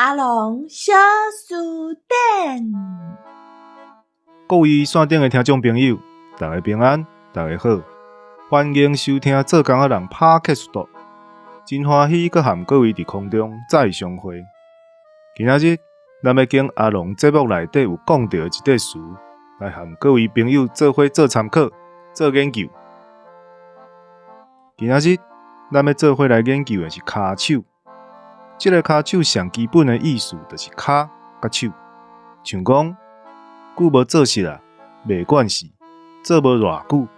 阿龍小辭典。各位線頂的聽眾朋友，大家平安，大家好，歡迎收聽做工仔人 Podcast，真歡喜閣和各位佇空中再相會。今仔日咱欲揀阿龍節目內底有講著的一塊詞，來和各位朋友做伙做參考、做研究。今仔日咱欲做伙來研究的是跤手。這个跤手上基本的意思就是跤佮手，像講久無做穡啊，袂慣勢，做無偌久，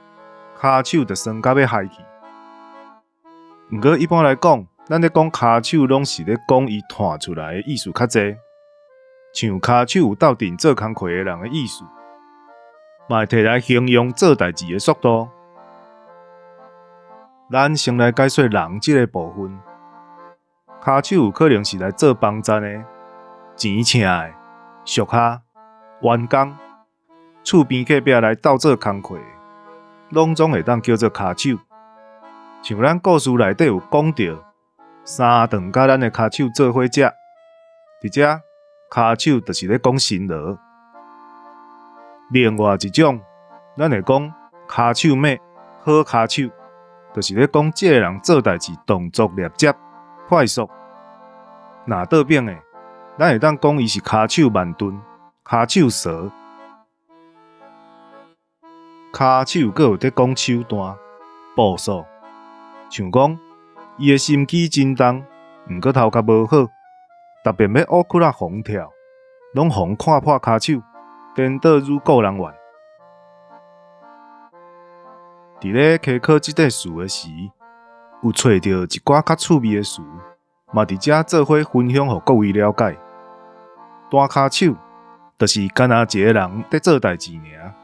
跤手就酸甲欲害去。毋過一般來講，咱咧講跤手，攏是咧講伊湠出來的意思較濟，像跤手有鬥陣做工課的人的意思，嘛會提來形容做代誌的速度。咱先來解說人這个部分，跤手有可能是來做幫贊的、錢請的、屬下、員工、厝邊隔壁來鬥做工課的，攏總會當叫做跤手。像咱故事內底有講著，三頓佮咱的跤手做伙食，佇遮跤手就是咧講辛勞。另外一種，咱會講跤手猛、好跤手，就是咧講這个人做代誌動作躡捷、快速。若倒反的，咱會當講伊是跤手慢鈍、跤手趖。跤手閣有佇講手段、步數，像講伊的心機真重，毋過頭殼無好，特別欲烏窟仔予人跳，攏予人看破跤手，顛倒愈顧人怨。佇咧查考這塊詞的時，有揣著一寡較趣味的詞，嘛佇遮做伙分享予各位了解。彈跤手，就是干焦一个人佇做代誌爾。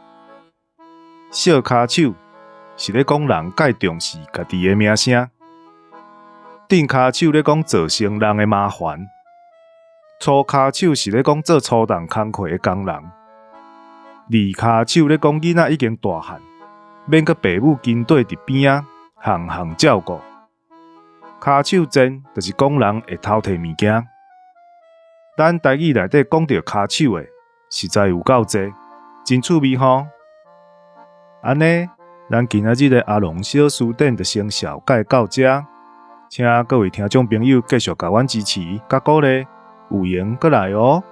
小跤手是咧講人蓋重視家己的名聲。頂跤手咧講造成人的麻煩。粗跤手是咧講做粗重工課的工人。二跤手咧講囡仔已經大漢，免閣爸母跟綴佇邊仔，項項照顧。跤手賤就是講人會偷提物件。咱台語內底講著跤手的，實在有夠濟，真趣味吼。按呢，咱今仔日的阿龍小辭典就先紹介到遮，請各位聽眾朋友繼續共阮支持佮鼓勵，有閒閣來哦。